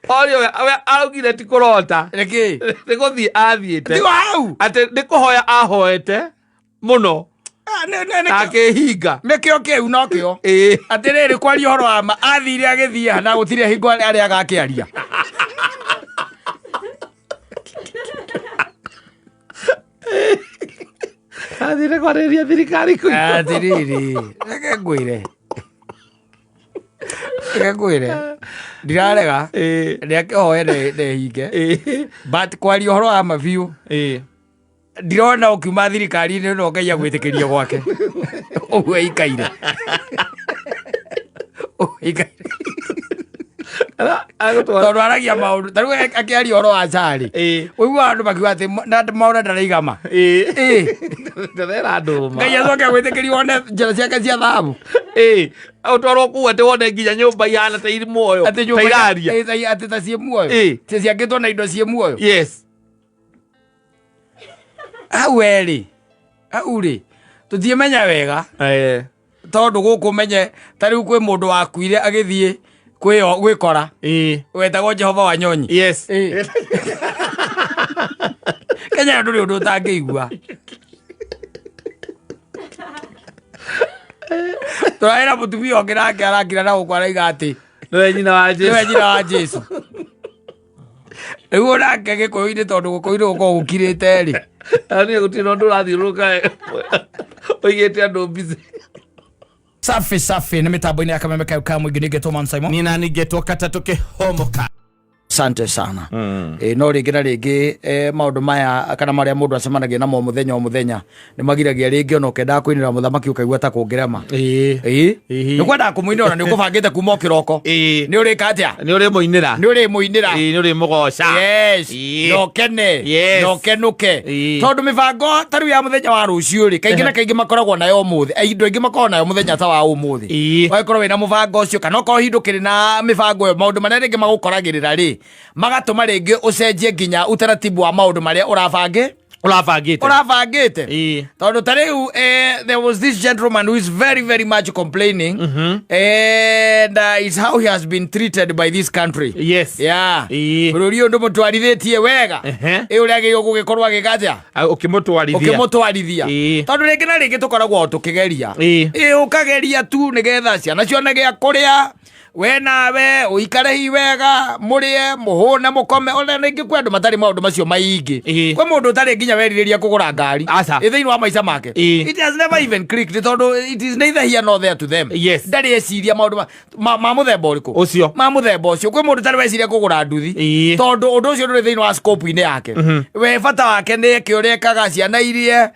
Orio we araugire ti kũrota. Nĩkĩ? Nĩ gũthiĩ athiĩte. Ti wa hau. Atĩ nĩ kũhoya ahoete mũno Ah, na akĩhinga. Nĩkĩo kĩu nokĩo. Ĩĩ. Atĩrĩrĩ kwaria ũhoro wa ma athire agĩthiĩ na gũtirĩ hingo arĩa agakĩaria. Athire kwarĩria thirikari kũu. Atĩrĩrĩ, reke ngwĩre. Reke ngwĩre. Ndirarega. Ĩĩ. Nĩ akĩhoe ndehinge. Ĩĩ. But kwaria ũhoro wa ma biũ Ĩĩ. ndirona ũkiuma thirikari-inĩ no Ngai agwĩtĩkĩrie gwake ũguo ĩikaire. Ũguo ĩikaire. Agũtwara. Tondũ aragia maũndũ ta rĩu akĩaria ũhoro wa carĩ. Ĩĩ. Ũiguaga andũ makiuga atĩ na maũndũ ndaraiga ma. Ĩĩ. Ĩĩ. Ndĩrera ndũma. Ngai acoke agwĩtĩkĩrie wone njĩra ciake cia thahabu. Ĩĩ. Ũtwarwo kũu atĩ wone nginya nyũmba ihana ta irĩ muoyo. Atĩ Ta nyũmba iraria. Ĩ, atĩ ta ciĩ muoyo. Ĩ. Ci ciakĩtwo na indo ciĩ muoyo. Yes. Hau erĩ. Hau rĩ. Tũtiĩmenya wega. Eh. Tondũ gũkũ menye ta rĩu kwĩ mũndũ wakuire agĩthiĩ kwĩyo gwĩkora. Ĩĩ. Wetagwo Jehova wa Nyonyi. Yes. Ĩ. Kenya ndũrĩ ũndũ ũtangĩigua. Tũraĩra mũtumia ũngĩ nake arakira na gũkũ araiga atĩ Nĩwe nyina wa Jesu. nĩwe nyina wa Jesu. Rĩu onake gĩkũyũ-inĩ tondũ gĩkũyũ-inĩ gũkoragwo gũkirĩte rĩ. Yaani gũtirĩ na ũndũ ũrathiũrũrũka ũigĩte andũ busy. Safi safi nĩ mĩtambo-inĩ ya kameme kayo ka mũingĩ nĩngetwo Man Simon. Nina ningetwo katatũ kĩhomoka. Asante sana. E, no rĩngĩ na rĩngĩ e, maũndũ maya kana marĩa mũndũ acemanagia namo mũthenya o mũthenya nĩ magiragia rĩngĩ ona ũkendaga kũinĩra mũthamaki ũkaigua ta kũngĩrema. Ĩĩ. Ĩĩ. Ĩĩ. Nĩ kwendaga kũmũinĩra ona nĩ ũkũbangĩte kuma o kĩroko. Ĩĩ. Nĩ ũrĩka atĩa? Nĩ ũrĩmũinĩra. Nĩ ũrĩmũinĩra. Ĩĩ, nĩ ũrĩmũgoca. Yes. Ĩĩ. Na ũkene. Yes. Na ũkenũke. Ĩĩ. Tondũ mĩbango ta rĩu ya mũthenya wa rũciũ rĩ, kaingĩ na kaingĩ makoragwo nayo ũmũthĩ. Andũ aingĩ makoragwo nayo mũthenya ta wa ũmũthĩ. Ĩĩ. Ũgagĩkorwo wĩna mũbango ũcio kana okorwo hihi ndũkĩrĩ na mĩbango ĩyo maũndũ marĩa rĩngĩ magũkoragĩrĩra rĩ, magatũma rĩngĩ ũcenjie nginya utaratibu wa maũndũ marĩa ũrabange Ũrabangĩte. ũrabangĩte. Ĩĩ. Tondũ ta rĩu there was this gentleman who is very very much complaining and is how he has been treated by this country. Yes. Yeah. Ĩĩ. Bũrũri ũyũ ndũmũtwarithĩtie wega. Ehe. Ĩ ũrĩa agĩrĩirwo gũgĩkorwo agĩka atĩa? Ah, Ũkĩmũtwarithia. Ũkĩmũtwarithia. Ĩĩ. Tondũ rĩngĩ na rĩngĩ tũkoragwo o tũkĩgeria. Ĩĩ. Ĩ ũkageria tu nĩgetha ciana cione gĩa kũrĩa we nawe ũikare hi wega mũrĩe mũhũne mũkome ona rĩngĩ kwĩ andũ matarĩ maũndũ macio maingĩ Ĩĩ. kwĩ mũndũ ũtarĩ nginya werirĩria kũgũra ngari Aca. Ĩ thĩinĩ wa maica make Ĩĩ. it has never even clicked tondũ it is neither here nor there to them Yes. ndarĩ eciria maũndũ ma mũthemba ũrĩkũ Ũcio. ma mũthemba ũcio kwĩ mũndũ ũtarĩ weciria kũgũra nduthi Ĩĩ. tondũ ũndũ ũcio ndũrĩ thĩinĩ wa scope-inĩ yake we bata wake nĩ eke ũrĩa ekaga ciana irie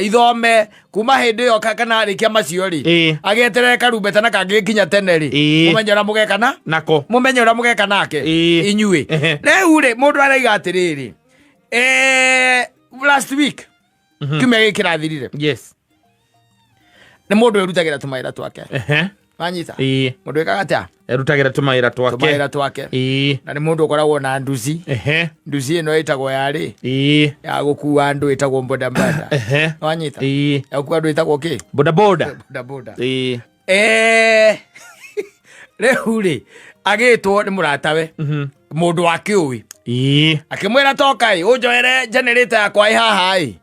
ithome kuma hĩndĩ ĩyo kana arĩkia macio rĩ Ĩĩ. agĩeterere karumbeta na kangĩkinya tene rĩ Ĩĩ. mũmenye ũrĩa mũgeka na Nako. mũmenye ũrĩa mũgeka nake Ĩĩ. inyuĩ Ehe. rĩu rĩ mũndũ araiga atĩrĩrĩ last week kiumia gĩkĩ kĩrathirire Yes. nĩ mũndũ wĩrutagĩra tũmawĩra twake Ehe. wanyita Ĩĩ. mũndũ wĩkaga atĩa Erutagĩra tũmawĩra twake. tũmawĩra twake Ĩĩ. na nĩ mũndũ ũkoragwo na nduci Ehe. nduci ĩno ĩtagwo yarĩ Ĩĩ. ya gũkua andũ ĩtagwo bodaboda Ehe. wanyita Ĩĩ. ya gũkua andũ ĩtagwo kĩ Boda boda. bodaboda Ĩĩ. Rĩu rĩ agĩtwo nĩ mũratawe mũndũ wa kĩũĩ Ĩĩ. akĩmwĩra toka ĩ ũnjoere generator yakwa ĩ haha ĩ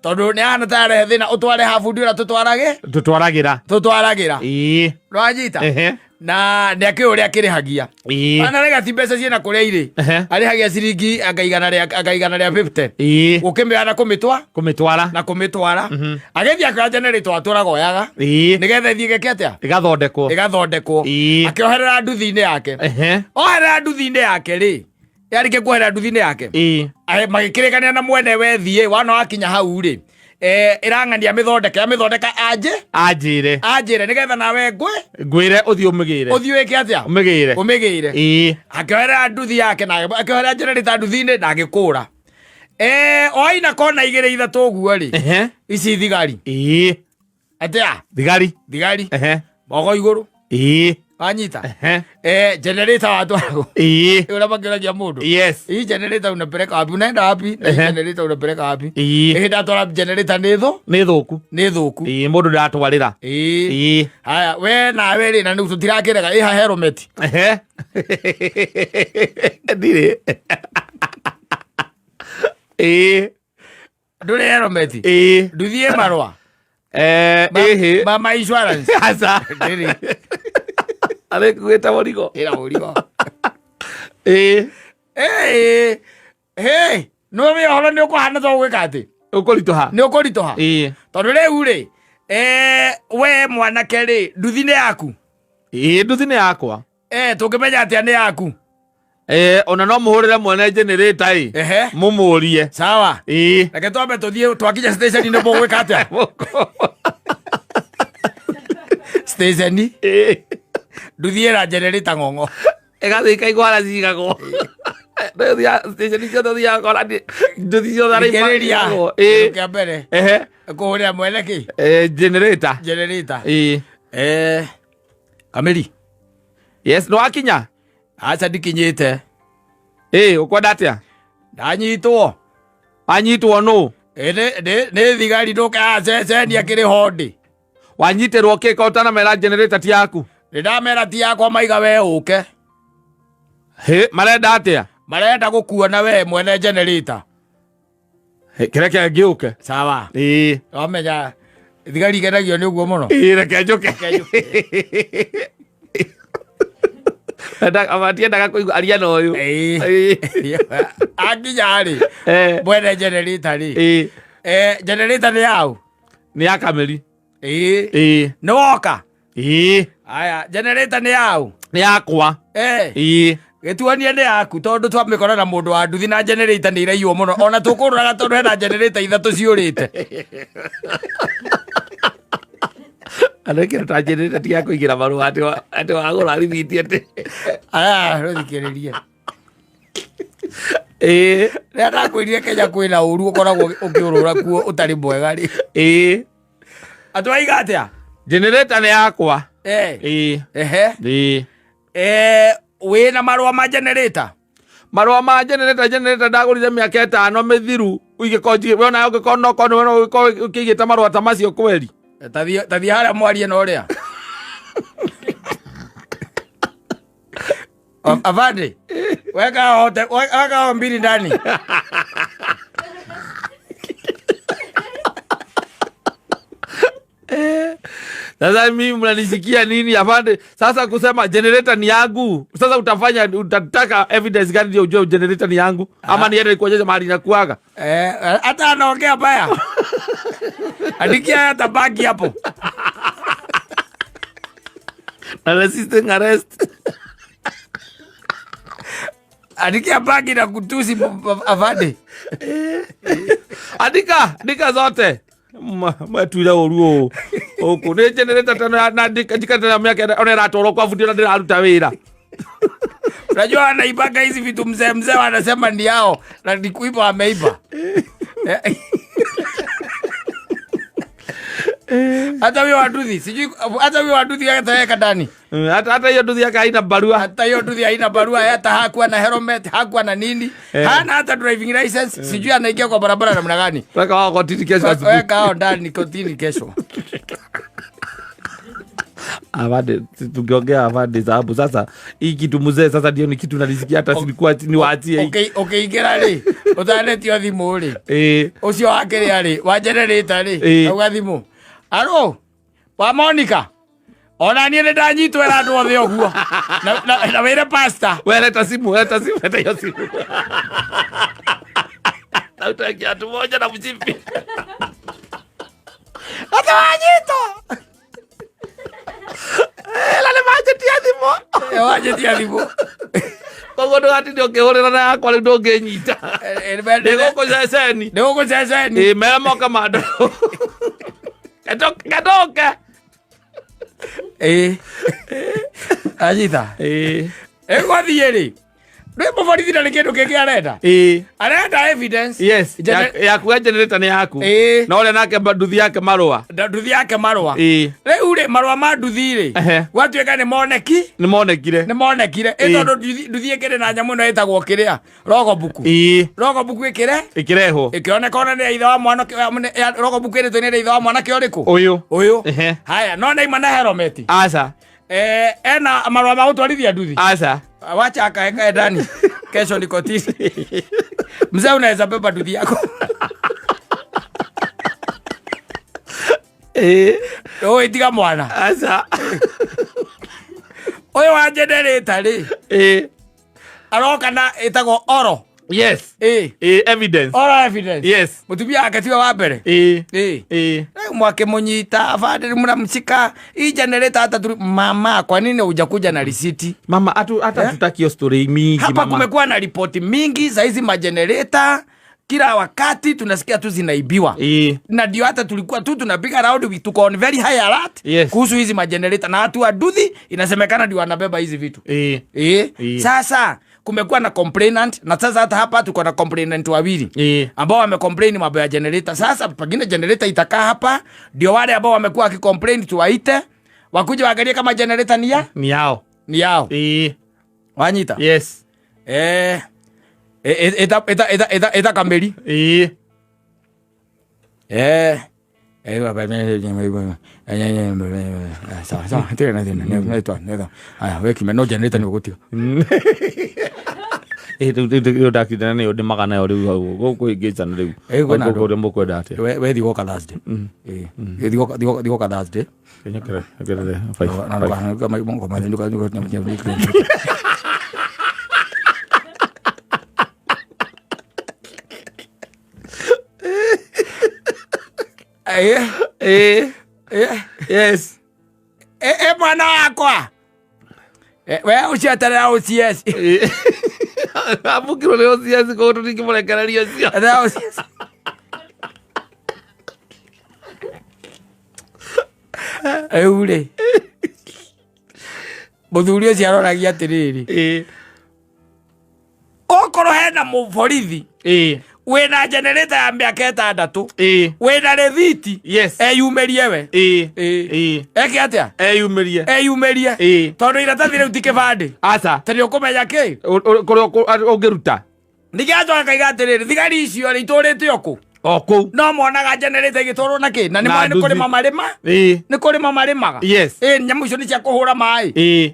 tondũ nĩ ahana ta arehe thĩna ũtware ha bundi ũrĩa tũtwarage Tũtwaragĩra. tũtwaragĩra Ĩĩ. nĩwanyita Ehe. na nĩ akĩũĩ ũrĩa akĩrĩhagia Ĩĩ. ana rega ti mbeca ciĩna kũrĩa irĩ Ehe. arĩhagia ciringi anga igana rĩa 50 Ĩĩ. gũkĩmĩoya na kũmĩtwa Kũmĩtwara. na kũmĩtwara agĩthiĩ akĩoya generator atũraga oyaga Ĩĩ. nĩgetha ĩthiĩ gĩke atĩa Ĩgathondekwo. ĩgathondekwo Ĩĩ. akĩoherera nduthi-inĩ yake Ehe. oherera nduthi-inĩ yake rĩ yarĩkia kuoherera nduthi-inĩ yake Ĩĩ. Magĩkĩrĩkanĩra na mwene wethiĩ wana wakinya hau rĩ ĩrang'ania mĩthondeke amĩthondeka anjĩ Anjĩre. Anjĩre nĩgetha nawe ngwĩ Ngwĩre ũthiĩ ũmĩgĩre. Ũthiĩ wĩke atĩa? Ũmĩgĩre. Ũmĩgĩre. Ĩĩ. Akĩoherera nduthi yake na akĩoherera generator nduthi-inĩ na agĩkũra oina kona igĩrĩ ithatũ ũguo rĩ Ehe. ici thigari Ĩĩ. Atĩa? Thigari. Thigari Ehe. moko igũrũ. Ĩĩ. Wanyita. Ehe. Generator watwaragwo. Ĩĩ. Ũrĩa makĩũragia mũndũ. Yes. Hii generator unapeleka wapi? Unaenda wapi? Na hii Ehe. generator unapeleka wapi? Ĩĩ. Ĩhĩ ndatwara generator nĩ thũ? Nĩ thũku. Nĩ thũku. Ĩĩ, mũndũ ndatwarĩra. Ĩĩ. Ĩĩ. Haya, we nawe rĩ na nĩ tũtirakĩrega ĩha helmet. Ehe. Ndirĩ. Ĩĩ. Ndũrĩ helmet. Ĩĩ. Nduthiĩ marũa. Ĩhĩ. Ma insurance. Aca. Ndĩrĩ. Arĩkuĩte mũrigo. Ĩra mũrigo. Ĩĩ. Ĩĩ. Hĩ, nĩ ũĩ ũhoro nĩ ũkũhana ta ũgwĩka atĩ? Ũkũritũha. Nĩ ũkũritũha. Ĩĩ. Tondũ rĩu rĩ, we mwanake rĩ, nduthi nĩ yaku. Ĩĩ, nduthi nĩ yakwa. Tũngĩmenya atĩa nĩ yaku? Ona no mũhũrĩre mwene generator ĩ. Ehe. Mũmũrie. Sawa. Ĩĩ. Reke twambe tũthiĩ twakinya station nĩ mũgwĩka atĩa? Station Ĩĩ. nduthi ĩra generator ng'ong'o. Ĩgathiĩ ĩkaigwo harĩa cigagwo. Station ciothe ũthiaga ũkona nduthi ciothe harĩa Thikĩrĩria. igagwo. Kĩndũ Ĩĩ. kĩa mbere Ehe. kũhũrĩra mwene kĩ? Generator. Generator. Ĩĩ. Kamĩri. Yes, nĩ wakinya? Aca ndikinyĩte. Ĩĩ, ũkwenda atĩa? Ndanyitwo. Wanyitwo nũ? Nĩ thigari ndũke haha ceceni akĩrĩ hondi. Wanyitĩrwo kĩ ko ũtanamera generator ti yaku? Nĩ ndamera ti yakwa maiga we ũke. Hĩ, marenda atĩa? Marenda gũkuona we mwene generator. Hĩ, kĩreke ngĩũke. Sawa. Ĩĩ. Wamenya thigari ikenagio nĩ ũguo mũno. Ĩĩ, reke njũke. Matiendaga kũigua aria na ũyũ. Ĩĩ. Ĩĩ. Akinya rĩ, mwene generator rĩ. Ĩĩ. Generator nĩ yaũ? Nĩ ya Kamĩri. Ĩĩ. Ĩĩ. Nĩ woka? Ĩĩ. Aya, generator nĩ yaũ? Nĩ yakwa. Ĩĩ. Gĩtuonie nĩ yaku tondũ twamĩkora na mũndũ wa nduthi na generator nĩ iraiywo mũno ona tũkũrũraga tondũ hena generator ithatũ ciũrĩte. Andũ ĩkĩra ta generator ti ya kũigĩra marũa atĩ wagũra rithiti atĩ. Aya, rũthikĩrĩrie. Ĩĩ. Rĩrĩa ndakwĩrire Kenya kwĩna ũru ũkoragwo ũkĩũrũra kuo ũtarĩ mwega rĩ. Ĩĩ. Atĩ waiga atĩa? Generator nĩ yakwa. Ĩĩ. Ehe. Ĩĩ. Wĩna marũa ma generator? Marũa ma generator, generator ndagũrire mĩaka 5 mĩthiru. Ũingĩkorwo njigĩ, we onawe ũngĩkorwo no korwo nĩwe no ũngĩkorwo ũkĩigĩte marũa ta macio kweri. Tathiĩ harĩa mwarie na ũrĩa. Avande. Weka hote, weka ho mbili ndani. Sasa mimi mnanisikia nini afande? Sasa kusema generator ni yangu. Sasa utataka evidence gani ndio ujue generator ni yangu? Ama niende nikuonyeshe mahali inakuaga? Hata anaongea baya. Andikia hata bagi hapo. Na resisting arrest. Andikia bagi na kutusi afande. Andika, andika zote. Matuira ũru ũũ. Ũkũ nĩ generator teno ya, na ndika teno mĩaka ĩna, ona ĩratwarwo kwa bundi ona ndĩraruta wĩra. Unajua wanaibanga hizi vitu mzee mzee wanasema ni yao na ni kuiba wameiba. Hata huyo wa nduthi, sijui hata huyo wa nduthi ataweka ndani. Hata hiyo nduthi yake haina barua. Hata hiyo nduthi haina barua, hata hakuwa na helmet, hakuwa na nini. Hana hata driving license, sijui anaingia kwa barabara namna gani. Weka wao kotini kesho asubuhi. Weka wao ndani kotini kesho. Avande, tukiongea avande sababu sasa hii kitu mzee sasa ndio ni kitu nalisikia hata silikuwa ni waachie hii. Okay, okay, ingĩra rĩ, ũtanetio thimũ rĩ. Ũcio wa kĩrĩa rĩ, wa generator rĩ, auga thimũ. Aro, wa Monica. Ona niĩ nĩ ndanyitwo ĩra andũ othe ũguo. Na wĩre pastor. We leta simu, leta simu, leta hiyo simu. Na utakia watu moja na mchipi. Hata wanyitwo. La le maje tia thimũ. Maje tia thimũ. Koguo ndũgatinde ũkĩhũrĩra na yakwa rĩu ndũngĩnyita. Ndĩ gũkũ ceceni. Ndĩ gũkũ ceceni. Mera moka ma andũ. Gatoke. Anyita. Ĩgũthiĩ rĩ. Rĩu mũborithi ndarĩ kĩndũ kĩngĩ arenda. Ĩĩ. Arenda evidence. Yes. Yaku ya generator nĩ yaku. Ĩĩ. Na ũrĩa nake nduthi yake marũa. Nduthi yake marũa. Ĩĩ. Rĩu rĩ marũa ma nduthi rĩ. Ehe. Gwatuĩka nĩ moneki. Nĩ monekire. Nĩ monekire. Ĩ Ĩĩ. tondũ nduthi ĩkĩrĩ na nyamũ ĩno ĩtagwo kĩrĩa? Rogobuku. Ĩĩ. Rogobuku ĩkĩre? Ĩkĩrehwo. Ĩkĩoneka ona nĩ ya ithe wa mwanake rogobuku ĩrĩtwo nĩ ya ithe wa mwanake ũrĩkũ? Ũyũ. Ũyũ. Ehe. Haya, no nĩ ima na helmet. Aca. Ena marũa ma gũtwarithia nduthi. Aca. Wacha akaekae ndani. Kesho ni kotini. Mzee unaweza beba nduthi yako. Ĩĩ. Ũĩ tiga mwana. Aca. Ũyũ wa generator rĩ. Ĩĩ. Aroka na ĩtagwo oro. Yes. Ĩĩ. Ĩĩ, evidence. Oro evidence. Yes. Mũtumia wake tiwe wa mbere. Ĩĩ. Ĩĩ. Ĩĩ. Rĩu mwakĩmũnyita abande mnamshika hii generator hata tu mama, kwa nini hujakuja na risiti? Mama, hata Eh? tutaki hiyo story mingi Hapa mama. kumekuwa na ripoti mingi za hizi magenerator, kila wakati tunasikia tu zinaibiwa. Ĩĩ. Na ndio hata tulikuwa tu tunapiga round, tuko on very high alert Yes. kuhusu hizi magenerator na watu wa nduthi inasemekana ndio wanabeba hizi vitu. Ĩĩ. Ĩĩ. Ĩĩ. Sasa kumekuwa na complainant na sasa hata hapa tuko na complainant wawili Ĩĩ. ambao wamecomplain mambo ya generator. Sasa pengine generator itakaa hapa, ndio wale ambao wamekuwa wakicomplain tuwaite wakuje waangalie kama generator ni ya Ni yao. ni yao. Ĩĩ. Wanyita? Yes. Eta eta eta eta eta kameri. Ĩĩ. Sawa sawa, tena tena tena. Haya, weki no generator ni ũgũtiga. Ĩĩ, rĩu ndakindana nĩyo ndĩmaga nayo rĩu hau gũkũhĩngĩcana rĩu. Ĩĩ, kwĩna andũ. Ũrĩa mũkwenda atĩa? We thiĩ goka Thursday. Ĩĩ. Thiĩ goka Thursday. Nyongerere, nyongerere five, Na five. Ĩĩ. Yes. Mwana wakwa we ũcieterera OCS. Ĩĩ. Amũkirwo nĩ OCS koguo tũtingĩmũrekereria ũcio. Eterera OCS. Rĩu rĩ mũthuri ũcio aroragia atĩrĩrĩ, Ĩĩ. okorwo hena mũborithi Ĩĩ. wĩna generator ya mĩaka ĩtandatũ Ĩĩ. wĩna rĩthiti Yes. eyumĩrie we. Ĩĩ. Ĩĩ. Ĩĩ. Eke atĩa? Eyumĩrie. Eyumĩrie. Ĩĩ. Tondũ iratathi rĩu ti kĩbandĩ. Aca. Tondũ ũkũmenya kĩ? Kũrĩa ũngĩruta. Ningĩ acoka akaiga atĩrĩrĩ, thigari icio rĩ itũrĩte o kũ? O kũu. No monaga generator ĩgĩtwarwo na kĩ? Na nĩ Na moĩ nĩ nduthi. kũrĩma marĩma? Ĩĩ. Nĩ kũrĩma marĩmaga? Yes. Ĩĩ, nyamũ icio nĩ cia kũhũra maĩ. Ĩĩ.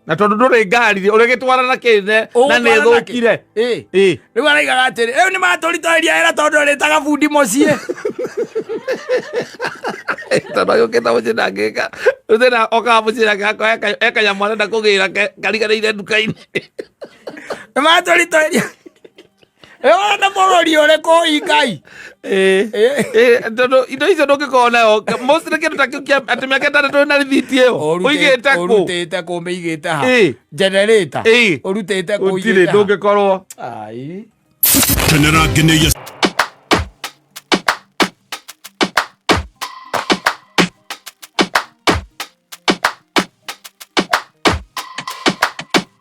Na tondũ ndũrĩ ngari rĩ, ũrĩgĩtwara na kĩ na Ũgũtwara nĩ na kĩ? ĩthũkire. Ĩĩ. Ĩĩ. Rĩu araigaga atĩrĩ, rĩu nĩ matũritũhĩria wĩra tondũ ũrĩtaga bundi mũciĩ. Tondũ agĩũkĩte mũciĩ ndangĩka. Rĩu thĩna okaga mũciĩ nake akoya he kanyamũ arenda kũgĩra kariganĩire nduka-inĩ. Nĩ matũritũhĩria. Ĩĩ, nĩ bũrũri ũrĩkũ Ngai? Ĩĩ. Ĩĩ. Ĩĩ, tondũ indo icio ndũngĩkorwo nayo mostly kĩndũ ta kĩu kĩa atĩ mĩaka ĩtandatũ na rĩthiti ĩyo ũigĩte kũ? Ũrutĩte kũ ũmĩigĩte ha? Ĩĩ. Generator. Ĩĩ. Ũrutĩte kũ Gũtirĩ ũigĩte ha? ndũngĩkorwo. Ai. Kenera ngeneia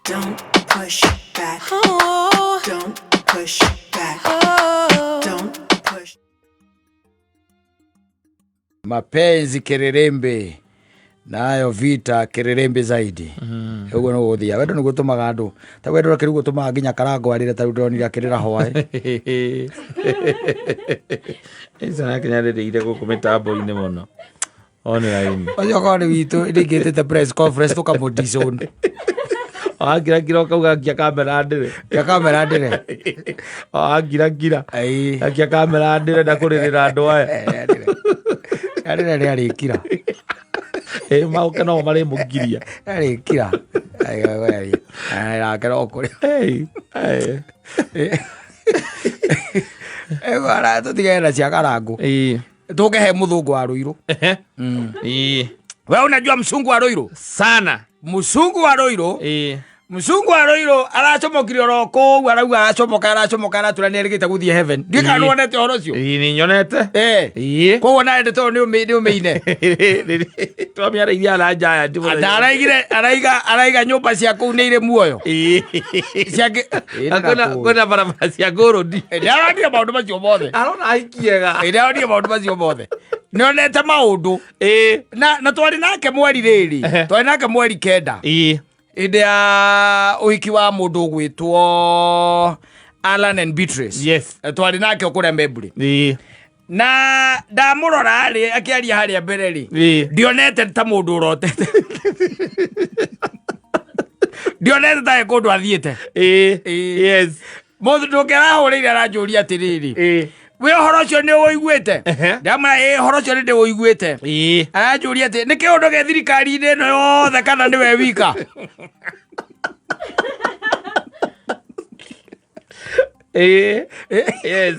Don't push back. Don't push back. Don't push. Mapenzi kererembe nayo vita kererembe zaidi. Ũguo nĩguo gũthiaga. Wendo nĩguo ũtũmaga andũ ta wendo ũrĩa kĩrĩu ũtũmaga nginya Karango arĩre ta rĩu ndĩronire akĩrĩra hwaĩ. Icio nake nĩarĩrĩire gũkũ mĩtambo-inĩ mũno online. Ũcio korwo nĩ witũ rĩngĩ press conference tũkamũ disown. Wangirangira ũkauga ngia kamera ndĩre. Ya kamera ndĩre. Wangirangira. Ĩĩ. Akia kamera ndĩre na kũrĩrĩra andũ aya. Arĩre rĩarĩkira. Ĩĩ maũke no marĩmũgiria. Rĩarĩkira. Nake no kũrĩ. Hey, hey. Tũtigane na cia Karango. Ĩĩ. Tũke he mũthũngũ wa Rũirũ. Ehe. Ĩĩ. We unajua msungu wa Ruiru? Sana. Msungu wa Ruiru Ĩĩ. Mcungu aroirwo aracomokire oro kũu, arauga aracomoka aracomoka, aratura nĩ erĩgĩte gũthiĩ heaven. Ndiũĩ kana Ĩĩ. nĩwonete ũhoro ũcio. Ĩĩ, nĩ nyonete. Eh. Ĩĩ. Koguo nawe ndeto ĩyo nĩ ũmĩine. Twamĩarĩirie aranja aya. Na araigire araiga araiga nyũmba cia kũu nĩ irĩ muoyo. Ciake. Kwĩna barabara cia ngũrũndi. Nĩaronire maũndũ macio mothe. Arona ahikiega. Nĩaronire maũndũ macio mothe. Nĩonete maũndũ. Ĩĩ. Na twarĩ nake mweri rĩrĩ. Twarĩ nake mweri 9. Ĩĩ. Hĩndĩ ya ũhiki wa mũndũ ũgwĩtwo Alan and Beatrice. Yes. Twarĩ nake o kũrĩa Memburi. Ĩĩ. Na ndamũrora rĩ akĩaria harĩa mbere rĩ. Ĩĩ. Ndionete ta mũndũ ũrotete. Ndionete ta kũndũ athiĩte. Ĩĩ. Ĩĩ. Yes. Mũndũ ũngĩ arahũrĩire aranjũria atĩrĩrĩ. Ĩĩ. Wĩ ũhoro ũcio nĩ ũiguĩte? Ehe. Ndamwĩra ĩĩ ũhoro ũcio nĩ ndĩũiguĩte. Ĩĩ. Aranjũria atĩ nĩ kĩũndũ gĩ thirikari-inĩ ĩno yothe kana nĩwe wika? Ĩĩ. Yes.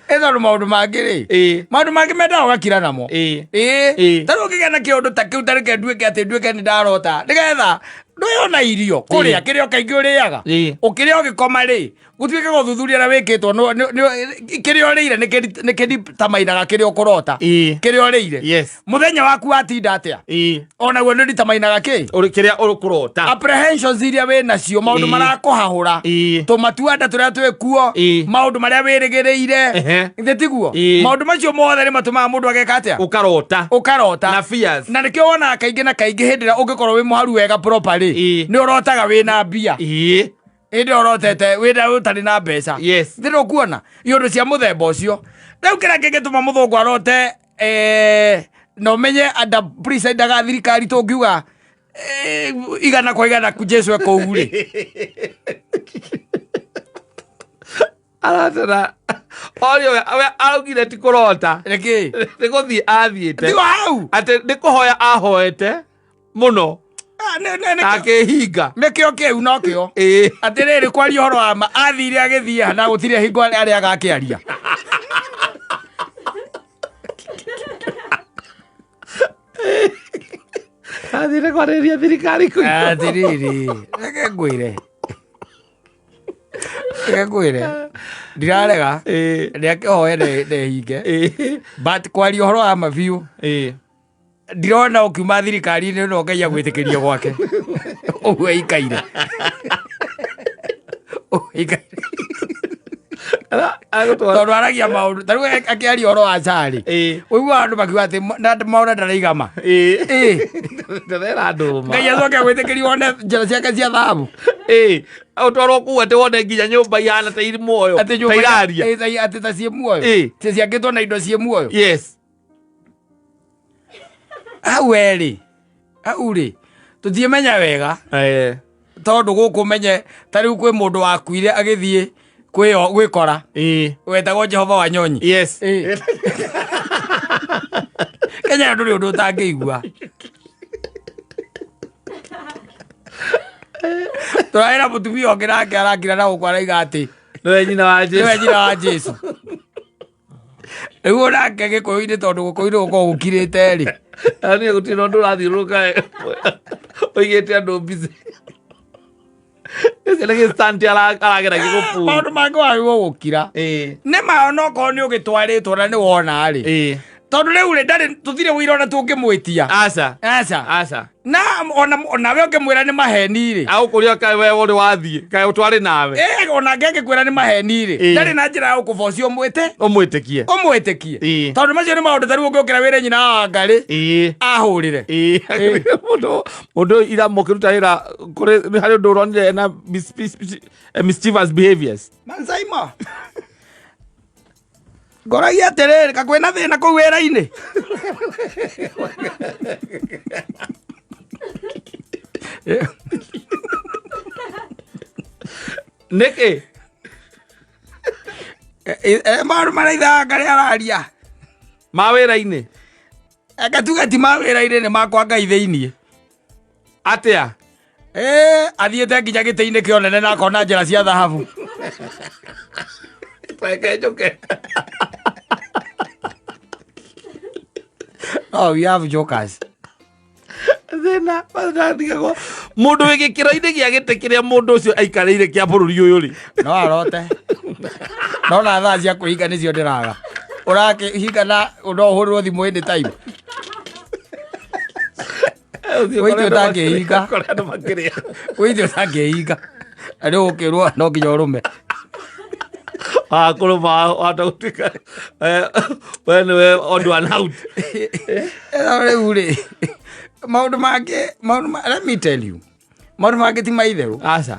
Ĩ tondũ maũndũ mangĩ rĩ. Ĩĩ. Maũndũ mangĩ mendaga ũgakira namo. Ĩĩ. Ĩĩ. Ĩĩ. Ta rĩu ũngĩgĩa na kĩũndũ ta kĩu ta reke nduĩke atĩ nduĩke nĩ ndarota. Nĩgetha ndũyona irio kũrĩa kĩrĩa kaingĩ ũrĩaga. Ĩĩ. Ũkĩrĩa ũgĩkoma rĩ, gũtuĩke gũthuthuria na wĩkĩtwo kĩrĩa ũrĩire nĩ kĩritamainaga kĩrĩa ũkũrota. Ĩĩ. Kĩrĩa ũrĩire. Yes. Mũthenya waku watinda atĩa? Ĩĩ. Onaguo nĩ ũritamainaga kĩ? Ũrĩ kĩrĩa ũkũrota. Apprehensions iria wĩ nacio, maũndũ Ĩĩ. marakũhahũra, Ĩĩ. tũmatuanda tũrĩa twĩkuo, Ĩĩ. maũndũ marĩa wĩrĩgĩrĩire. Ehe. Githĩ tiguo? Ĩĩ. Maũndũ macio mothe nĩ matũmaga mũndũ ageka atĩa? Ũkarota. Ũkarota. Na fears. Na nĩkĩo wonaga kaingĩ na kaingĩ hĩndĩ ĩrĩa ũngĩkorwo wĩ mũharu wega properly, Ĩĩ. nĩ ũrotaga wĩna mbia. Ĩĩ. Hĩndĩ ĩrĩa ũrotete wĩna ũtarĩ na mbeca. Yes. Thĩ ndũkuona iũndũ cia mũthemba ũcio. Rĩu kĩrĩa kĩngĩtũma mũthũngũ arote, na ũmenye under presidaga thirikari tũngiuga 100 kwa 100 ku Jesu ekũu rĩ. Aratera. Orio we araugire ti kũrota. Nĩkĩ? Nĩ gũthiĩ athiĩte. Tigo hau. Atĩ nĩ kũhoya ahoete mũno. Akĩhinga. Nĩkĩo kĩu nokĩo. Ĩĩ. Atĩrĩrĩ kwaria ũhoro wa ma athire agĩthiĩ na gũtirĩ hingo arĩa agakĩaria. Athire kwarĩria thirikari kũu. Atĩrĩrĩ, reke ngwĩre. Reke ngwĩre. Ndirarega. Ĩĩ. Nĩakĩhoe ndehinge. Ĩĩ. But kwaria ũhoro wa ma biũ. Ĩĩ. Ndirona ũkiuma thirikari-inĩ no Ngai agwĩtĩkĩrie gwake. Ũguo aikaire. Ũguo aikaire. Tondũ aragia maũndũ, ta rĩu akĩaria ũhoro wa SHA rĩ, Ĩĩ. ũiguaga andũ makiuga atĩ na maũndũ ndaraigama. Ĩĩ. Ĩĩ. Ndĩrera ndũma. Ngai acoke agwĩtĩkĩrie wone njĩra ciake cia thahabu. Ĩĩ. Ũtwarwo kũu atĩ wone nginya nyũmba ihana ta irĩ muoyo. Atĩ Ta nyũmba iraria. Ĩĩ, atĩ ta ciĩ muoyo. Ĩĩ. Ciĩ ciakĩtwo na indo ciĩ muoyo. Yes. Hau werĩ, hau rĩ, tũtiĩmenya wega. Ĩĩ. Tondũ gũkũ menye ta rĩu kwĩ mũndũ wakuire agĩthiĩ gwĩkora. Ĩĩ. Wetagwo Jehova wa Nyonyi. Yes. Ĩĩ. Kenya ndũrĩ ũndũ ũtangĩigua. Tũraĩra mũtumia ũngĩ nake arakira na gũkũ araiga atĩ Nĩwe nyina wa Jesu. Nĩwe nyina wa Jesu. Rĩu onake Gĩkũyũ-inĩ tondũ Gĩkũyũ-inĩ gũkoragwo gũkirĩte rĩ. Yaani gũtirĩ na ũndũ ũrathiũrũrũka ũigĩte andũ busy. Ũcio nĩ gĩstanti arageragia gũpull. Maũndũ mangĩ wagĩrĩirwo gũkira. Ĩĩ. Nĩ ma onokorwo nĩ ũgĩtwarĩtwo na nĩ wona rĩ. Ĩĩ. Tondũ rĩu rĩ, ndarĩ tũtirĩ ũira ona tũngĩmwĩtia. Aca. Aca. Aca. Na onawe ũngĩmwĩra nĩ maheni rĩ. Agũkũria kaĩ we ũrĩ wathiĩ, kaĩ ũtwarĩ nawe. Ĩĩ, onake angĩkwĩra nĩ maheni rĩ, Ĩĩ. ndarĩ na njĩra ya gũkũbocia ũmwĩte. Ũmwĩtĩkie. Ũmwĩtĩkie. Ĩĩ. Tondũ macio nĩ maũndũ ta rĩu ũngĩũkĩra wĩre nyina wa Wangarĩ. Ĩĩ. Ahũrĩre. Ĩĩ. Ĩĩ. Mũndũ ira mũkĩruta wĩra kũrĩ nĩ harĩ ũndũ ũronire ena mischievous behaviors. Mansaima. Ngoragia atĩrĩrĩ, ka kwĩna thĩna kũu wĩra-inĩ? Nĩkĩ? Maũndũ marĩa ithe Wangarĩ araria. Ma wĩra-inĩ? Eka tuge ti ma wĩra-inĩ, nĩ makwa Ngai thĩiniĩ. Atĩa? Athiĩte nginya gĩtĩ-inĩ kĩa ũnene na akona njĩra cia thahabu. Reke njũke. Oh, we have jokers. Thĩna ndigagwo mũndũ wĩ gĩkĩro-inĩ gĩa gĩtĩ kĩrĩa mũndũ ũcio aikarĩire kĩa bũrũri ũyũ rĩ. No arote no na thaa cia kwĩhinga nĩcio ndĩraga ũrakĩhinga na no ũhũrĩrwo thimũ any time. Wĩite ũtangĩhinga. Kũrĩa andũ makĩrĩa. Wĩite ũtangĩhinga na rĩu ũkĩrwo no nginya ũrũme. Kũrũma wahota gũtuĩka we nĩwe odd one out. Ĩno rĩu rĩ maũndũ mangĩ maũndũ let me tell you, maũndũ mangĩ ti maitherũ. Aca.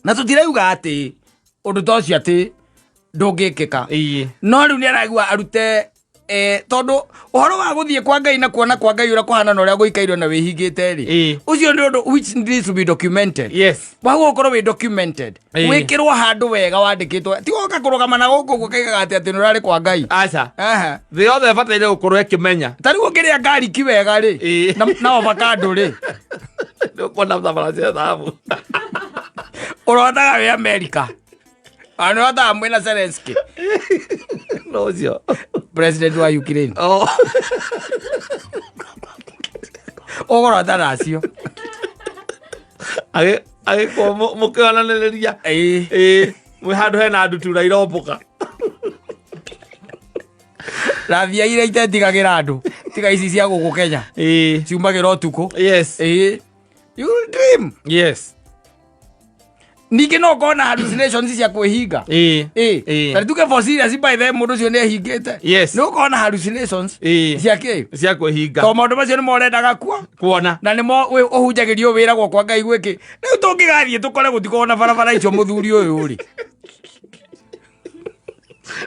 Na tũtirauga atĩ ũndũ ta ũcio atĩ ndũngĩkĩka. Ĩĩ. No rĩu nĩ araigua arute tondũ ũhoro wa gũthiĩ kwa Ngai na kuona kwa Ngai ũrĩa kũhana na ũrĩa gũikairwo na wĩhingĩte rĩ, Ĩĩ. ũcio nĩ ũndũ which needs to be documented. Waguo ũkorwo wĩ documented, wĩkĩrwo handũ wega wandĩkĩtwo, ti woka kũrũgama na gũkũ ũguo kaigaga atĩ nĩ ũrarĩ kwa Ngai. Aca. Aha. Thĩ yothe ĩbataire gũkorwo ĩkĩmenya. Ta rĩu ũngĩrĩa ngariki wega rĩ, na avocado rĩ, nĩ ũkuona thabara cia thahabu. Ũrotaga wĩ America. Ona ũrotaga mwĩna Zelensky. No ũcio. President wa Ukraine. Oh. Ũgũrota nacio. Agĩkorwo mũkĩonanĩrĩria. Ĩĩ. Ĩĩ, mwĩ handũ hena ndutura irombũka. Rathia iria itetigagĩra andũ tiga ici cia gũkũ Kenya. Ciumagĩra ũtukũ. Ĩĩ. You dream. Ningĩ no ũkorwo na hallucinations cia kwĩhinga. Ĩĩ. Ĩĩ. Ta tuge for serious by the way, mũndũ ũcio nĩ ehingĩte. Nĩ ũkorwo na hallucinations cia kĩ? Cia kwĩhinga. Tondũ maũndũ macio nĩmo ũrendaga kuo. Kuona. Na nĩmo ũhunjagĩrio wĩragwo kwa Ngai gwĩkĩ. Rĩu tũngĩgathiĩ tũkore gũtikorwo na barabara icio mũthuri ũyũ rĩ.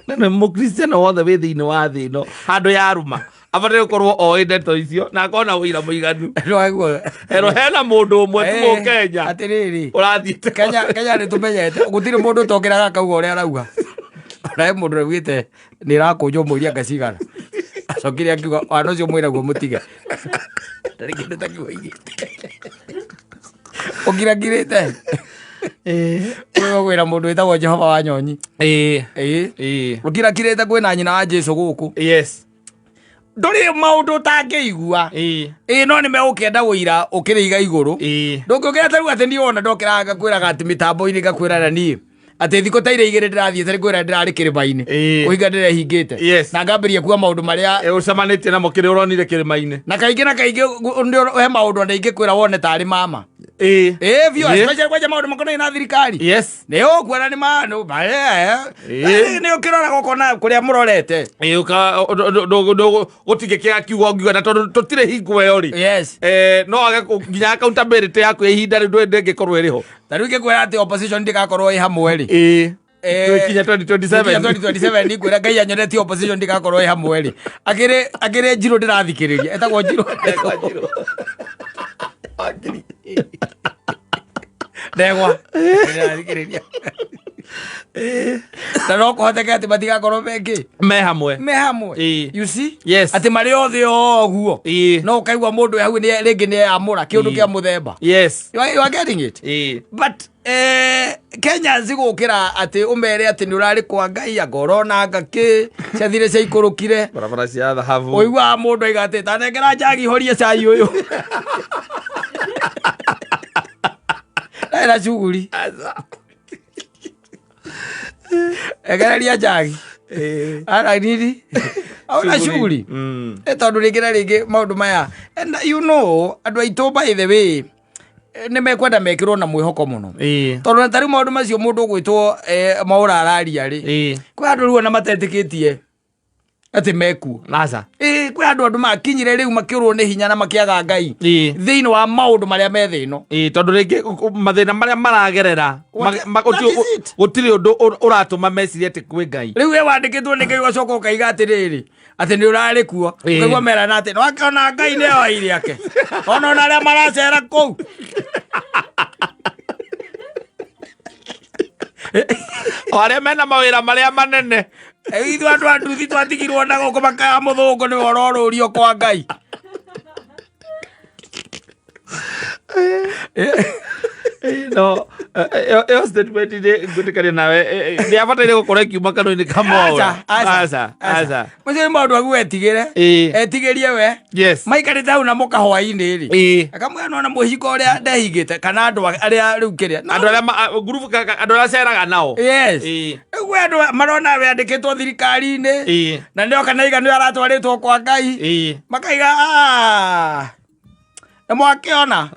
Na nĩ mũkristiano wothe wĩ thĩinĩ wa thĩ ĩno handũ ya rũma abataire gũkorwo oĩ ndeto icio na akorwo na ũira mũiganu. Nĩwaigua? Hero hena mũndũ ũmwe tu Mũkenya Atĩrĩrĩ. ũrathiĩte Kenya nĩ tũmenyete gũtirĩ mũndũ ũtokĩraga akauga ũrĩa arauga. Ona he mũndũ augĩte nĩ ĩrakũnjwo mweri anga cigana. Acokire akiuga wana ũcio mwĩnaguo mũtige. Ndarĩ kĩndũ ta kĩu oigĩte. Ũkirakirĩte. Ũyũ kwĩra mũndũ wĩtagwo Jehova wa Nyonyi. Ĩĩ. Ĩĩ. Ũkirakirĩte kwĩna nyina wa Jesu gũkũ. Ndũrĩ maũndũ ũtangĩigua. Ĩĩ no nĩ megũkĩenda ũira ũkĩrĩiga igũrũ. Ndũngĩũkĩra ta rĩu atĩ niĩ wona ndokĩraga ngakwĩraga atĩ mĩtambo-inĩ ngakwĩra na niĩ atĩ thikũ ta iria igĩrĩ ndĩrathiĩte nĩ kwĩra ndĩrarĩ kĩrĩma-inĩ. Kũhinga ndĩrehingĩte. Na ngambĩrĩria kuga maũndũ marĩa Ũcemanĩtie namo kĩrĩa ũronire kĩrĩma-inĩ. Na kaingĩ na kaingĩ he maũndũ ona ingĩkwĩra wone tarĩ mama. Ĩĩ biũ, especially kwanja maũndũ makonainie na thirikari. Nĩ ũkuona nĩ ma nĩ nĩ ũkĩroraga ũkona kũrĩa mũrorete. Ĩĩ, gũtingĩkĩaga kiugo ngiuga na tondũ tũtirĩ hingo ĩyo rĩ. No age nginya accountability yaku ya ihinda rĩu ndĩngĩkorwo ĩrĩ ho. Ta rĩu ingĩkwĩra atĩ opposition ndĩgakorwo ĩ hamwe rĩ. Twĩkinya 2027. Twĩkinya 2027 nĩngwĩra Ngai anyonetie opposition ndĩgakorwo ĩ hamwe rĩ. Akĩrĩ Njirũ ndĩrathikĩrĩria. Etagwo Njirũ. Etagwo Njirũ. Ndegwa. Ndĩrathikĩrĩria. Na no kũhoteke atĩ matigakorwo mekĩ? Me hamwe. Me hamwe. You see? Yes. Atĩ marĩ othe o ũguo. No ũkaigua mũndũ hau rĩngĩ nĩ eyamũra kĩũndũ kĩa mũthemba. You are getting it? But Kenya cigũkĩra atĩ ũmere atĩ nĩ ũrarĩ kwa Ngai anga ũrona anga kĩ ciathire ciaikũrũkire. Barabara cia thahabu. Ũiguaga mũndũ aiga atĩ tanengera njagi horie cai ũyũ. Ena cuguri. Egereria njagi. Ara nini? Auna cuguri. Tondũ rĩngĩ na rĩngĩ maũndũ maya. And you know, andũ aitũ by the way, nĩ mekwenda mekĩrwo na mwĩhoko mũno. Tondũ na tarĩu maũndũ macio mũndũ ũgwĩtwo maũra araria rĩ. Kwĩ andũ rĩu ona matetĩkĩtie atĩ mekuo. Aca. Kwĩ andũ makinyire rĩu makĩũrwo nĩ hinya na makĩaga Ngai. Thĩinĩ wa maũndũ marĩa me thĩ ĩno. Tondũ rĩngĩ mathĩna marĩa maragerera, What that is it. gũtirĩ ũndũ ũratũma mecirie atĩ kwĩ Ngai. Rĩu we wandĩkĩtwo nĩ Ngai ũgacoka ũkaiga atĩrĩrĩ, atĩ nĩ ũrarĩ kuo. Ũkaigua merana atĩ nĩwakĩona Ngai nĩ oire ake. Ona ona arĩa maracera kũu. O arĩa mena mawĩra marĩa manene. Ithuĩ andũ a nduthi twatigirwo na gũkũ makaya mũthũngũ nĩwe ũrorũrio kwa Ngai. No, ĩyo statement nĩ ngwĩtĩkania nawe, nĩ abataire gũkorwo ĩkiuma kanua-inĩ ka Mwaũra. Aca, aca. Macio nĩ maũndũ agu etigĩre. Etigĩrie we. Maikarĩte hau na mũka hwaĩ-inĩ rĩ. Akamwĩra nona mũhiko ũrĩa ndehingĩte kana andũ arĩa rĩu kĩrĩa. Andũ arĩa ngurubu andũ arĩa aceraga nao. Yes. Rĩu andũ marona wandĩkĩtwo thirikari-inĩ. Na nĩoka na iga nĩ aratwarĩtwo kwa Ngai. Makaiga "Ah, nĩ mwakĩona."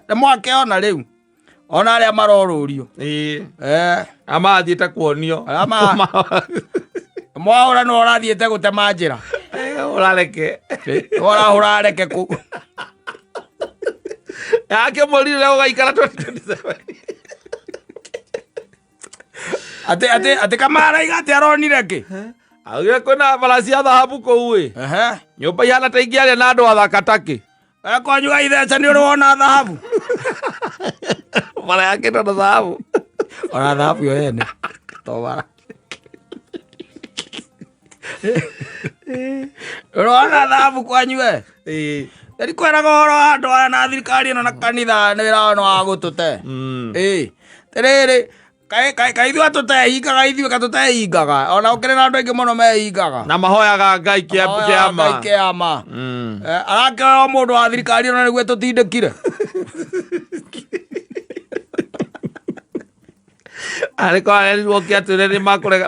Nĩ mwakĩona rĩu. Ona arĩa marorũrio. Amathiĩte kuonio. Arĩa Mwaũra nĩ ũrathiĩte gũtema njĩra. Ũrareke. Ũrahũra areke kũ. Yake mũrire ũgaikara 2027. Atĩ atĩ atĩ Kamara iga atĩ aronire kĩ? Augire kwĩna bara cia thahabu kũu ĩ. Nyũmba ihana ta ingĩaria na andũ athaka takĩ. Kwanyu gaitheca nĩ ũrĩ wona thahabu? Bara yakĩtwo na thahabu. Ona thahabu yo yene. To bara. Ũrona thahabu kwanyu we? Ndikwĩraga ũhoro wa andũ aya na thirikari ĩno na kanitha nĩ wĩra wao nĩ wa gũtũte. Atĩrĩrĩ, kaĩ ithuĩ atũtehingaga, ithuĩ katũtehingaga. Ona gũkĩrĩ na andũ aingĩ mũno mehingaga. Na mahoyaga Ngai Mahoyaga kĩama. Ngai kĩama. Arakĩoya o mũndũ wa thirikari ĩno nĩguo tũtindĩkire. Arĩ kwa arerirwo kĩ atĩ nĩ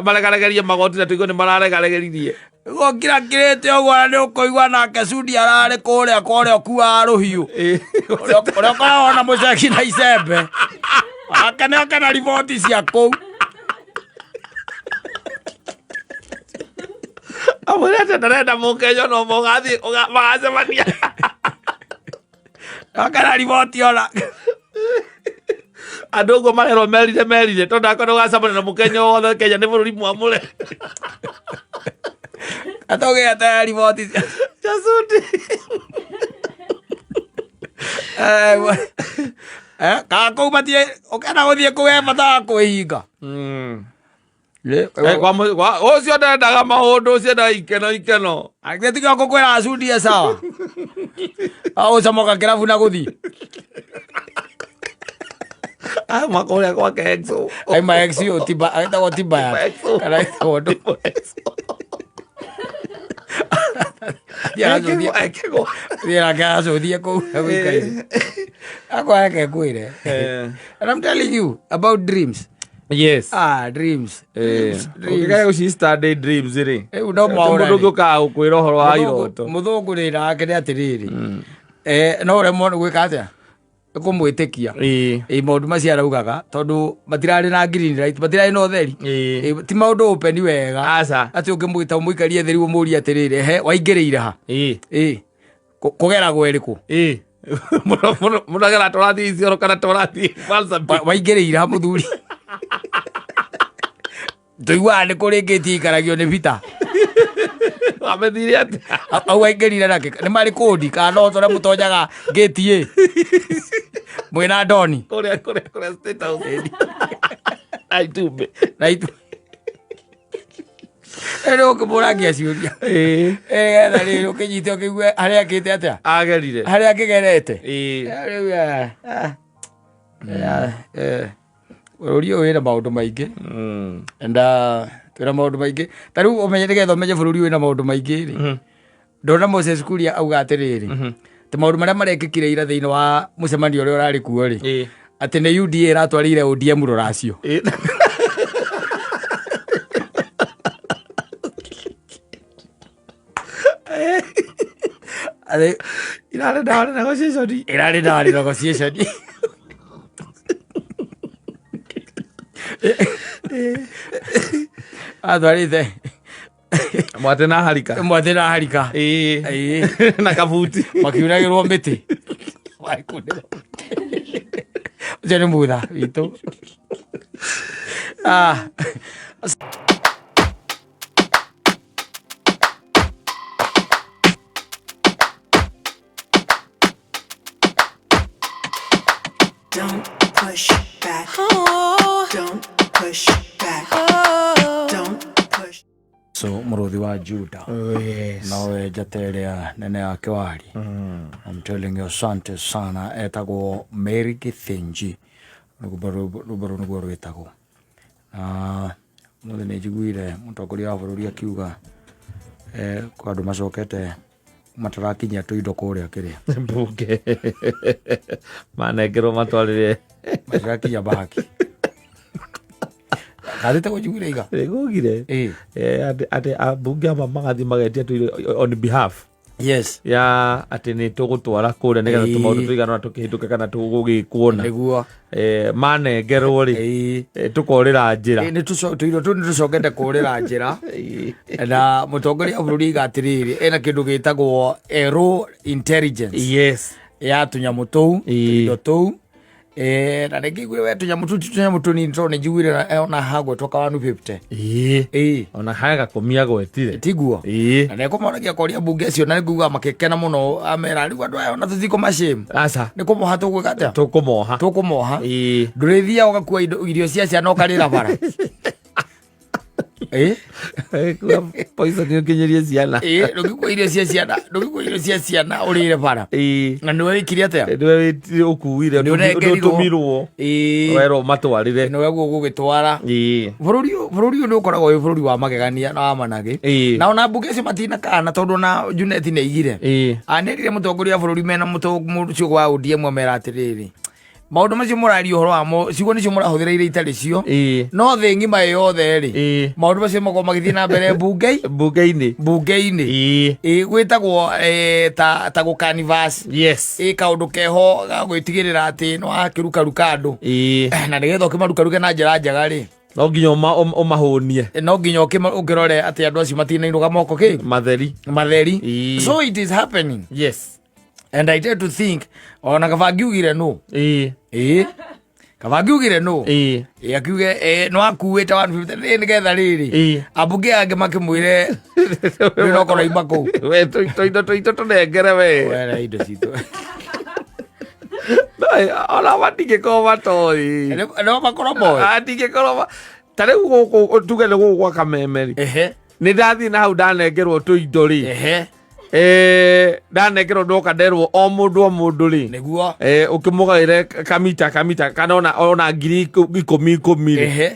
maregaregerie magoti na tũigue nĩ mararegaregeririe. Gũkira kirĩte ũguo na nĩ ũkũigua nake Sudi ararĩ kũrĩa kwa ũrĩa ũkuaga rũhiũ. Ũrĩa ũkoragwo na mũceki na icembe. Ake nĩ oke na riboti cia kũu. Amwĩre atĩ ndarenda mũkenya no mũgathiĩ magacemania. Oke na riboti ona. Andũ ũguo marerwo merire merire tondũ akorwo ũgacemania na mũkenya wothe Kenya nĩ bũrũri mwamũre. Atũgĩte riboti cia cia Sudi. Kana kũu matirĩ, ũkĩenda gũthiĩ kũu he bata wa kwĩhinga. Ũcio ndendaga maũndũ, ũcio endaga ikeno ikeno. Angĩ tiga gũkwĩra Sudi e sawa. Agũcomoka kĩrabu na gũthiĩ. Auma kũrĩa gwake Exo. Aima Exo, Timba, etagwo Timba. Exo. Kana etagwo ndũ. Exo. Thiĩ nake acũthie kũu agũikaire. Akwa reke ngwĩre. And I'm telling you about dreams. Yes. Ah, dreams. Dreams. Ũngĩkaga gũci study dreams rĩ. Rĩu no mwaũra Mũndũ rĩ. ũngĩ ũkaga gũkwĩra ũhoro wa iroto. Mũthũngũ rĩ nake nĩ atĩrĩrĩ. No ũremwo nĩ gwĩka atĩa? Nĩ kũmwĩtĩkia. Maũndũ macio araugaga tondũ matirarĩ na green light, matirarĩ na ũtheri. Ti maũndũ open wega. Aca. Atĩ ũngĩmwĩta ũmũikarie thĩ rĩu ũmũrie atĩrĩrĩ, he waingĩrĩire ha? Kũgeragwo ĩrĩkũ? Mũndũ agera tũrathiĩ Isiolo kana tũrathiĩ Marsabit. Waingĩrĩire ha mũthuri? Tũiguaga nĩ kũrĩ ngĩti ikaragio nĩ bita. Wamethire atĩa? Au waingĩrire nakĩ? Nĩ marĩ kũndi kana no tũrĩa mũtonyaga ngĩti ĩ? Mwĩna ndoni. Kũrĩa, kũrĩa, kũrĩa State House. Na itumbĩ. Na itumbĩ. Rĩu ũkĩmũrangia ciũria. Getha rĩrĩ ũkĩnyite ũkĩigue harĩa akĩte atĩa? Agerire. Harĩa akĩgerete. Rĩu, bũrũri ũyũ wĩna maũndũ maingĩ. And twĩna maũndũ maingĩ. Ta rĩu ũmenye nĩgetha ũmenye bũrũri wĩna maũndũ maingĩ rĩ. Ndona Moses Kuria auga atĩrĩrĩ. Atĩ maũndũ marĩa marekĩkire ira thĩinĩ wa mũcemanio ũrĩa ũrarĩ kuo rĩ. Atĩ nĩ UDA ĩratwarĩire ODM rũracio. Irarĩ ndawa negotiation. Irarĩ ndawa negotiation. Atwarĩte Mwate na harika. Mwate na harika. Na kabuti. Makiunagĩrwo mĩtĩ. Ũcio nĩ mutha witũ. Don't push back. Don't push back. Don't push. So mũrũthi wa Juda. Oh, yes. Nowe njata ĩrĩa nene ya kĩwari. I'm telling you, asante sana. Etagwo Mary Githinji, rwĩmbo rũu nĩguo rwĩtagwo. Na ũmũthĩ nĩ njiguire mũtongoria wa bũrũri akiuga kwa andũ macokete matarakinyia tũindo kũrĩa kĩrĩa Mbunge manengerwo matwarĩre. Matirakinyia mbahaki kathĩte gũnjiguire iga. Nĩgũgire. Atĩ ambunge amwe magathiĩ magetia tũirio on behalf ya atĩ nĩ tũgũtwara kũrĩa nĩgetha tũmaũndũ tũigana ũna tũkĩhĩtũke kana tũgũgĩkwo na manengerwo rĩ, tũkorĩra njĩra. Nĩ tũirio tũu nĩ tũcokete kũrĩra njĩra, na mũtongoria wa bũrũri iga atĩrĩrĩ, ena kĩndũ gĩtagwo raw intelligence ya tũnyamũ tũu, tũindo tũu. Na rĩngĩ iguire we tũnyamũ tũu ti tũnyamũ tũnini, tondũ nĩ njiguire ona hagwetwo ka 150. Ona haya gakomia gwetire. Tiguo? Na nĩkũmoragia koria mbunge acio, na nĩnguga makĩkena mũno, amera rĩu andũ aya ona tũtikũmashame. Aca. Nĩ kũmoha tũgwĩka atĩa? Tũkũmoha. Tũkũmoha. Ndũrĩthiaga ũgakua indo irio cia ciana ũkarĩra bara. Kua poison ũkinyĩrie ciana. Ndũngĩkua irio cia ciana, ndũngĩkua irio cia ciana ũrĩre bara. Na nĩwe wĩkire atĩa? Nĩwe ũkuire. Nĩ ũnengerirwo. Ũtũmirwo. Werwo matwarĩre. Nĩwe guo gũgĩtwara. Bũrũri ũyũ nĩ ũkoragwo wĩ bũrũri wa magegania na wa managĩ. Na ona mbunge acio matinakana, tondũ ona Junet nĩ aigire. Anĩrire mũtongoria wa bũrũri mena mũcio wa ODM, amera atĩrĩrĩ, maũndũ macio mũraria ũhoro wamo, ciugo nĩcio mũrahũthĩra iria itarĩ cio, no thĩ ng'ima ĩ yothe rĩ, maũndũ macio makorwo magĩthiĩ na mbere mbunge Mbunge-inĩ. Mbunge-inĩ. Gwĩtagwo ta gũkanivas. Kaũndũ keho ga gwĩtigĩrĩra atĩ nĩ wakĩrukaruka andũ, na nĩgetha ũkĩmarukaruke na njĩra njega rĩ, No nginya ũmahũnie. No nginya ũkĩrore atĩ andũ acio matinainũka moko kĩ matheri. Matheri. So it is happening. And I tend to think ona kaba ngiugire no. Kaba ngiugire no. Akiuge no akuĩte 150 nĩgetha rĩrĩ, ambunge angĩ makĩmwĩre rĩu no korwo ima kũu. We tũindo tũitũ tũnengere we. Wera indo citũ. No, ona matingĩkorwo matoĩ. No makorwo moĩ. Atingĩkorwo ta rĩu gũkũ tuge nĩ gũkũ gwa Kameme rĩ, nĩ ndathiĩ na hau ndanengerwo tũindo rĩ, ndanengerwo ndoka nderwo o mũndũ o mũndũ rĩ, ũkĩmũgaĩre kamita kamita kana ona ngiri ikũmi ikũmi rĩ,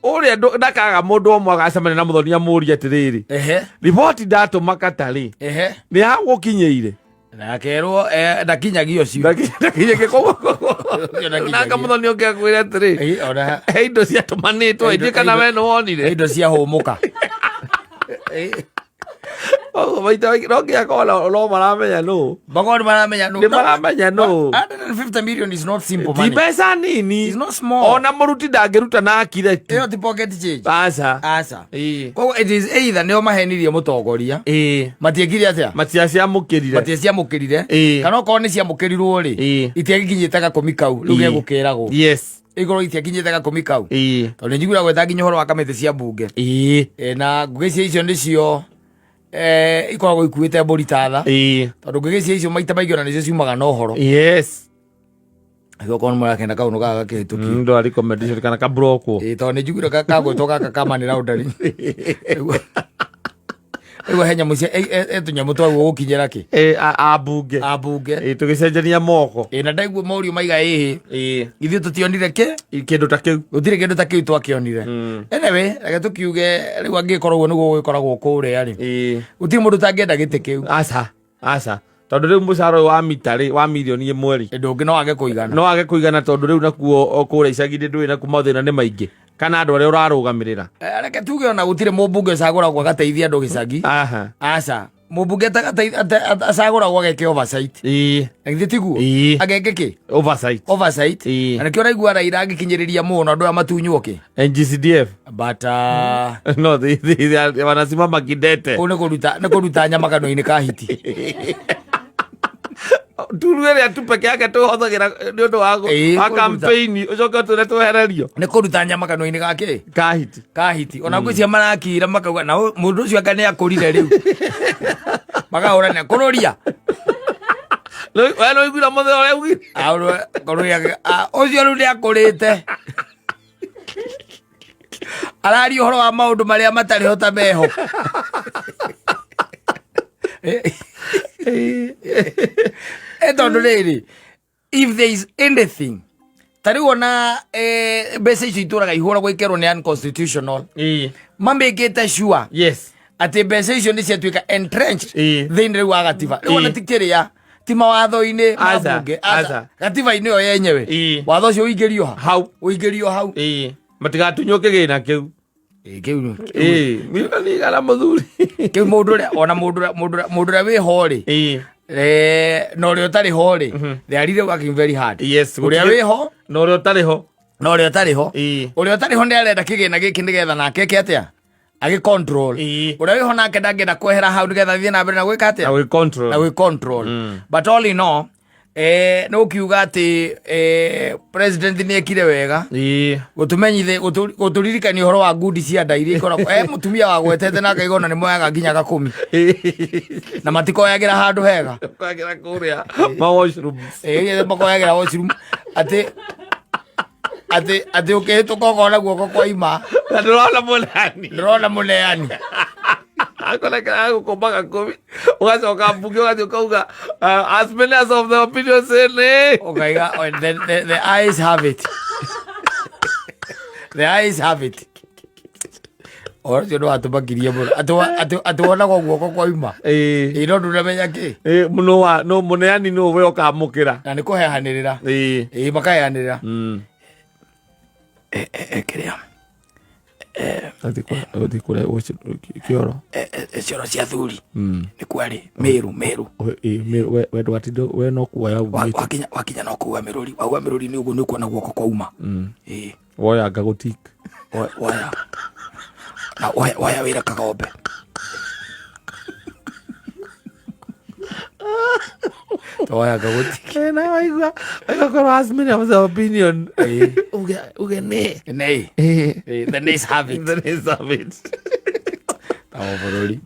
ũrĩa ndakaga mũndũ ũmwe agacemania na mũthoni amũrie atĩrĩrĩ, riboti ndatũma katarĩ nĩ yagũkinyĩire? Na akerwo ndakinyagia ũcio. Ndakinyĩire. Ũcio ndakinyagia. Naka mũthoni ũngĩ akwĩre atĩrĩ, ona he indo ciatũmanĩtwo ithuĩ kana we nĩ wonire indo cia hũmũka. Koguo maita maingĩ no nginya korwo no maramenya nũ. Makorwo nĩ maramenya nũ. Nĩ maramenya nũ. 150 million is not simple Ti money. mbeca nini. It's not small. Ona mũruti ndangĩruta na akire tu. Ĩyo ti pocket change. Aca. Aca. Koguo it is either nĩo mahenirie mũtongoria, matiekire atĩa? Matiaciamũkĩrire. Matiaciamũkĩrire, kana okorwo nĩ ciamũkĩrirwo rĩ, itiagĩkinyĩte gakũmi kau rĩu gegũkĩragwo. Ikorwo itiakinyĩte gakũmi kau, tondũ nĩ njiguaga gweta nginya ũhoro wa kamĩtĩ cia mbunge. Na ngũgĩ cia icio nĩcio ikoragwo ikuĩte mbũri ta tha, tondũ ngũgĩ cia icio maita maingĩ ona nĩcio ciumaga na ũhoro. Okorwo nĩ mũrakenda kaũndũ gaka gakĩhĩtũkio. Ndo recommendation kana kabrokwo. Tondũ nĩ njiguire kagwetwo gaka ka money laundering. Rĩu he nyamũ cia tũnyamũ twaguo gũkinyĩra kĩ. Ambunge. Ambunge. Tũgĩcenjania moko. Na ndaigua morio maiga ĩhĩ, ithuĩ tũtionire kĩ. Kĩndũ ta kĩu. Gũtirĩ kĩndũ ta kĩu twakĩonire. Anyway, reke tũkiuge rĩu angĩkorwo ũguo nĩguo gũgĩkoragwo kũrĩa rĩ, gũtirĩ mũndũ ũtangĩenda gĩtĩ kĩu. Aca, aca, tondũ rĩu mũcara ũyũ wa mita rĩ, wa mirioni ĩmwe rĩ, Ũndũ ũngĩ no age kũigana. No age kũigana, tondũ rĩu nakuo o kũrĩa icagi-inĩ ndũĩ nakuo mathĩna nĩ maingĩ kana andũ arĩa ũrarũgamĩrĩra. Reke tuge ona gũtirĩ mũmbunge ũcagũragwo agateithia andũ gĩcagi. Aha. Aca, mũmbunge acagũragwo ageke oversight. Na githĩ tiguo? Ageke kĩ? Oversight. Oversight. Na nĩkĩo ũraigua Raila agĩkinyĩrĩria mũno andũ aya matunywo kĩ. NGCDF. But no they wanasimama kidete. Kũu nĩ kũruta nyama kanua-inĩ ka hiti. Turu ĩrĩa tu peke yake tũhũthagĩra nĩ ũndũ wa wa campaign, ũcoke ũtwĩre twehererio. Nĩ kũruta nyama kanua-inĩ ga kĩ? Ka hiti. Ka hiti. Ona ngwĩciria marakira makauga na mũndũ ũcio anga nĩ akũrire rĩu. Makahũrania kũrũria. We nĩ ũiguire mũthee ũrĩa augire? Kũrũria ũcio rĩu nĩ akũrĩte. Araria ũhoro wa maũndũ marĩa matarĩ ho ta meho. E tondũ rĩrĩ, if there is anything ta rĩu ona mbeca icio itũraga ihũragwo ikerwo nĩ unconstitutional, mamĩkĩte sure atĩ mbeca icio nĩ ciatuĩka entrenched thĩinĩ rĩu wa gatiba. Rĩu ona ti kĩrĩa, ti mawatho-inĩ ma Aca, bunge, aca. Aca. Gatiba-inĩ ĩyo yenyewe. Watho ũcio ũingĩrio ha? Hau. Ũingĩrio hau. Matigatunywo kĩgĩna kĩu. Kĩu Milioni 100 mũthuri. Kĩu mũndũ ũrĩa ona mũndũ ũrĩa mũndũ ũrĩa mũndũ ũrĩa wĩ ho rĩ, na ũrĩa ũtarĩ ho rĩ, they are really working very hard. Ũrĩa wĩ ho na ũrĩa ũtarĩ ho. Na ũrĩa ũtarĩ ho. Ũrĩa ũtarĩ ho nĩ arenda kĩgĩna gĩkĩ nĩgetha nake eke atĩa? Agĩ control. Ũrĩa wĩ ho nake ndangĩenda kwehera hau nĩgetha athiĩ na mbere na gwĩka atĩa? Na gwĩ control. Na gwĩ control. But all in all, nĩ ũkiuga atĩ president nĩ ekire wega gũtũmenyithia, gũtũririkania ũhoro wa ngundi cia nda iria ikoragwo mũtumia wagwetete na akaigona nĩ moyaga nginya gakũmi na matikoyagĩra handũ hega. Kwagĩra kũrĩa ma washrooms. Makoyagĩra washroom, atĩ ũkĩhĩtũka ũkona guoko kwa ima. Na ndũrona mũnani. Ndũrona mũneani. Akonekera gũkũmba gakũmi, ũgacoka mbunge ũgathiĩ ũkauga, as many as of the opinion say nay. Ũkaiga, oh, the eyes have it, the eyes have it. Ũhoro ũcio nĩ watũmakirie mũno atĩ wonagwo guoko kwa ima. Ĩ no ndũramenya kĩ. Mũno wa no mũneani nũ we ũkamũkĩra. Na nĩ kũheanĩrĩra. Ĩ makaheanĩrĩra. Kĩrĩa Ũthiĩ kũrĩa kĩoro. Cioro cia thuri nĩ kwarĩ Mĩrũ, Mĩrũ. We ndũgatinde we no kuoya umĩte. Wakinya no kuga mĩrũri, wauga mĩrũri nĩ ũguo nĩ ũkuona guoko kwauma. Ĩ. Woyanga gũtik. Woya na woya wĩra kagombe. Woya gagũti. Na waigua waigua as many of the opinion uge nĩ. Nei. The nays have it. The nays have it. Tawo bũrũri,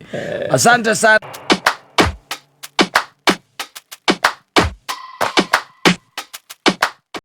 asante sana.